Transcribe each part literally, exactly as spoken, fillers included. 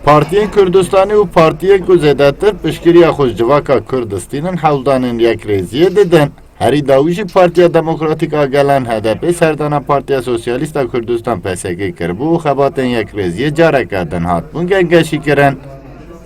Partiyên Kurdistanî û partiyên ku zêdetir piştgiriya xwe ji civaka Kurd distînin hewldanên yekrêziyê didin. Herî dawî jî Partiya Demokratîk a Gelan H D P serdana Partiya Sosyalîst a Kurdistan P S K kiribû û xebatên yekrêziyê careke din hatibûn gengeşîkirin.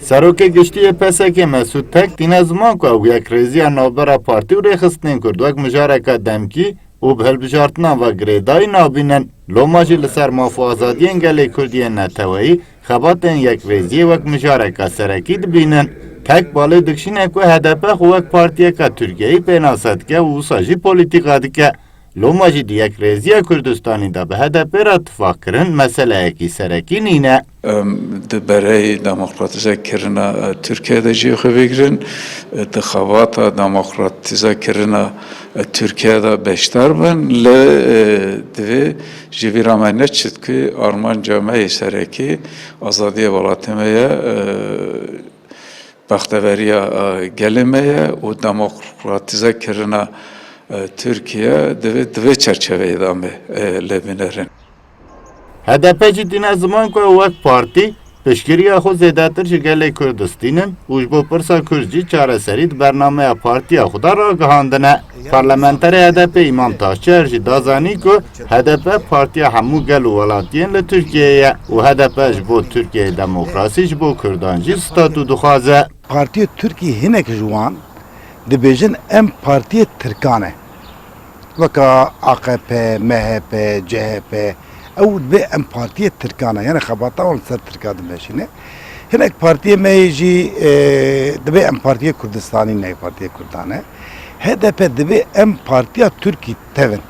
Serokê Giştî yê P S K Mesûd Tek tîne ziman ku ew yekrêziya navbera partî û rêxistinên Kurd wek mijareke demkî û bi hilbijartinan ve girêdayî nabînin. Loma jî li ser maf û azadiyên gelê Kurd yên neteweyî xebatên yekrêziyê wek mijareke serekî dibînin. Tek balê dikişîne ku H D P xwe wek partiyeke Tirkiyeyî pênase dike û wisa jî polîtîka dike. Loma jî di yekrêziya Kurdistanî de bi H D P re tifaqkirin meseleyekî serekî nîne. Em di berê demokratîze kirina, e, Tirkiye de cihê xwe bigrin, e, di xebata demokratîze kirina, e, Tirkiye de beşdar bin, lê, e, divê ji vîra me neçit ku armanca me yê serekî azadiya welatê me ye, e, bexteveriya, e, gelê me ye û demokratîze kirina, e, Tirkiye divê, divê çerçeveyê de em ê, e, lê binêrin. H D P jî tîne ziman ku ew wek partî piştgiriya xwe zêdetir ji gelê Kurd distînin û ji bo pirsa Kurd jî çareserî di bernameya partiya xwe de ragihandine. Parlamenterê H D P Îmam Taşçer jî da zanîn ku H D P partiya hemû gel û welatiyên li Tirkiyeyê ye û H D P ji bo Tirkiyeyê demokrasî ji bo Kurdan jî statû dixwaze. Partiyê Tirkî hinek ji wan dibêjin em partiyê Tirkan e. Weka A K P, M H P, C H P, ew dibê em partiyê Tirkan e. Yani xebata wan li ser Tirka dimeşîne. Hinek partiyê me yê jî, e, dibê em partiyê Kurdistanî ne, partiyê Kurdan e. H D P dibê em partiya Tirkî tevin.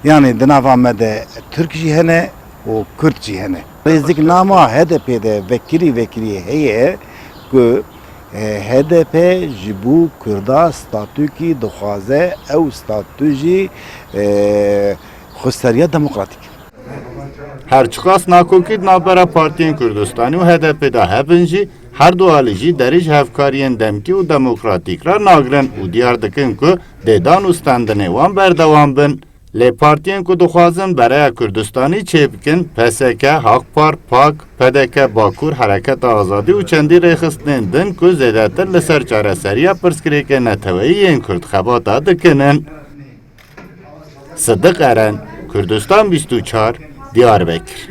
Yani di nava me de Tirk jî hene û Kurd jî hene. Rêziknama H D P de vekirî vekirî heye ku, e, H D P ji bo Kurda statûkî dixwaze, ew statû jî, e, xweseriya demokratîk. Her çiqas nakokî di navbera partiyên Kurdistanî û H D P de hebin jî, her du alî jî derî ji hevkariyên demkî û demokratîk re nagrin û diyar dikin ku dê dan û stendinê wan berdewam bin. Lê partiyên ku dixwazin bereya Kurdistanî çêbikin, P S K, Hakpar, Pak, P D K Bakur, Hereketa Azadî û çendî rêxistinên din ku zêdetir li ser çareseriya pirsgirêkên neteweyî yên Kurd xebata dikinin. Sidiq Eren, Kurdistan bîst û çar, Diyarbekir.